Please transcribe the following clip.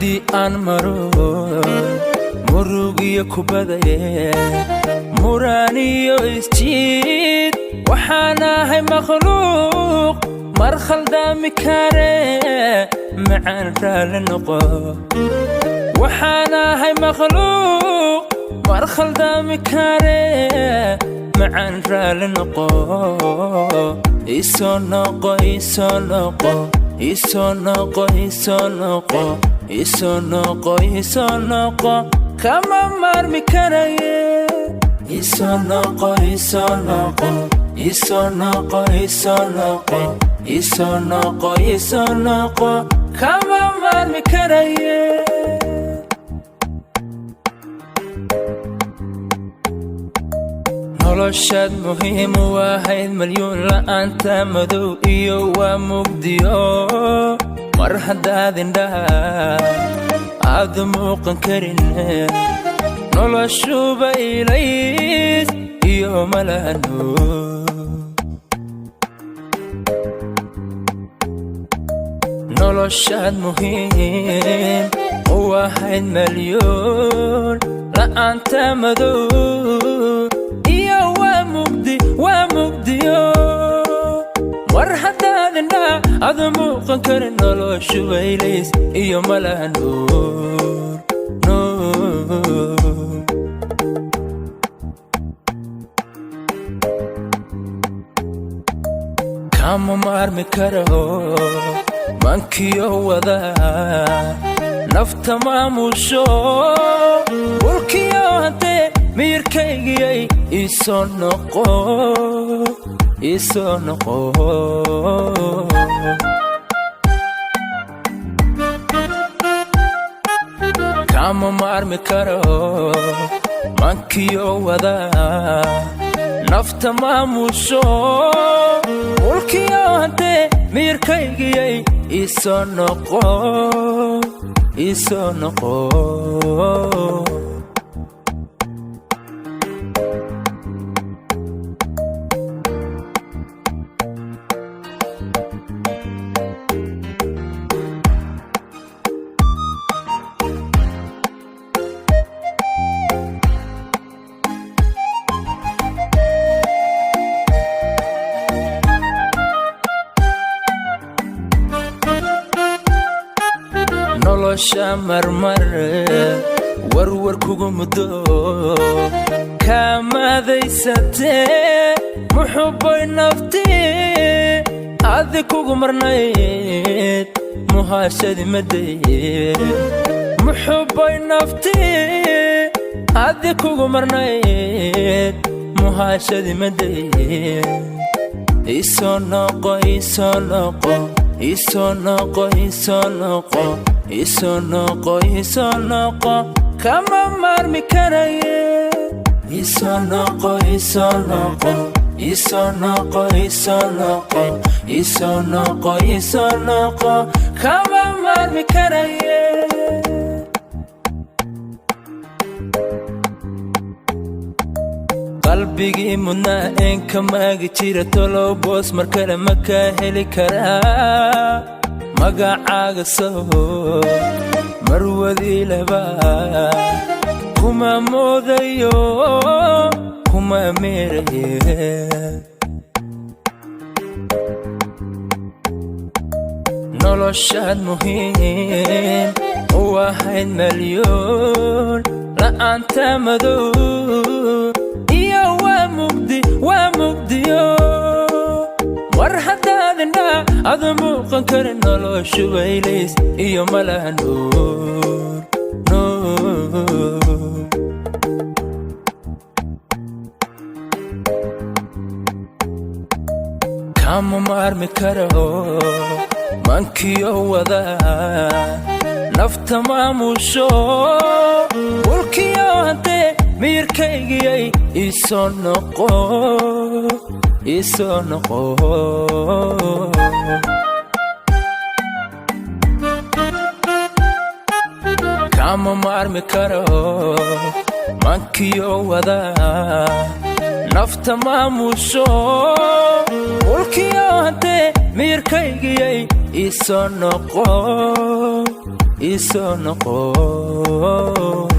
Haddii aan maro murugiyo kubadaye, muraaniyo isjiid, waxaan ahay makhluuq mar khaldaami kare, macaan raali noqo. Waxaan ahay makhluuq mar khaldaami kare, macaan raali noqo. Isoo noqo, isoo noqo, isoo noqo, isoo noqo, isoo noqo, isoo noqo, kama maarmi karaye. Isoo noqo, isoo noqo, isoo noqo, isoo noqo, isoo noqo, isoo noqo, kama maarmi karaye. Noloshaad muhiim u ahayd malyuun, la'aanta madow iyo waa mugdiyo. Mar haddaad indhaha aad muuqan karin, noloshuba ilays iyo malahano. Noloshaad muhiim u ahayd malyuun, la'aanta madow iyo waa mugdi, waa mugdiyo. Mar haddaad indhaha aad muuqan karin, noloshuba ilays iyo malaha nuur, nuur. Kama maarmi karo mankiyo wada, nafta maamusho, mulkiyo haddee miyirkaygiyay. Isoo noqo, isoo noqo. Kama maarmi karo mankiyo wada, nafta maamusho, mulkiyo haddee miyirkaygiyay. Isoo noqo, isoo noqo. Nolosha marmar warwar kugu muddo kaamadaysatee, muxuboy naftii adi kugu marnayd, muhaashadi madaye. Muxuboy naftii adi kugu marnayd, muhaashadi madaye. Isoo noqo, isoo noqo, isoo noqo, isoo noqo, isoo noqo, isoo noqo, kama maarmi karaye. Isoo noqo, isoo noqo, isoo noqo, isoo noqo, isoo noqo, isoo noqo, kama maarmi karaye. Qalbigii mudnaa een ka maagi jira, tolow boos mar kale ma kaa heli karaa? Magacaaga soho marwadii laba kuma moodayo, kuma meeraye. Noloshaad muhiim u ahayd malyuun, la'aanta madow iyo waa mugdi, waa mugdiyo. Mar haddaad indhaha aad muuqan karin, noloshuba ilays iyo malaha nuur, nuur. Kama maarmi karo mankiyo wada, nafta maamusho, mulkiyo haddee miyirkaygiyay. Isoo noqo, isoo noqo. Kama maarmi karo mankiyo wada, nafta maamusho, mulkiyo haddee miyirkaygiyay. Isoo noqo, Ii soo noqo.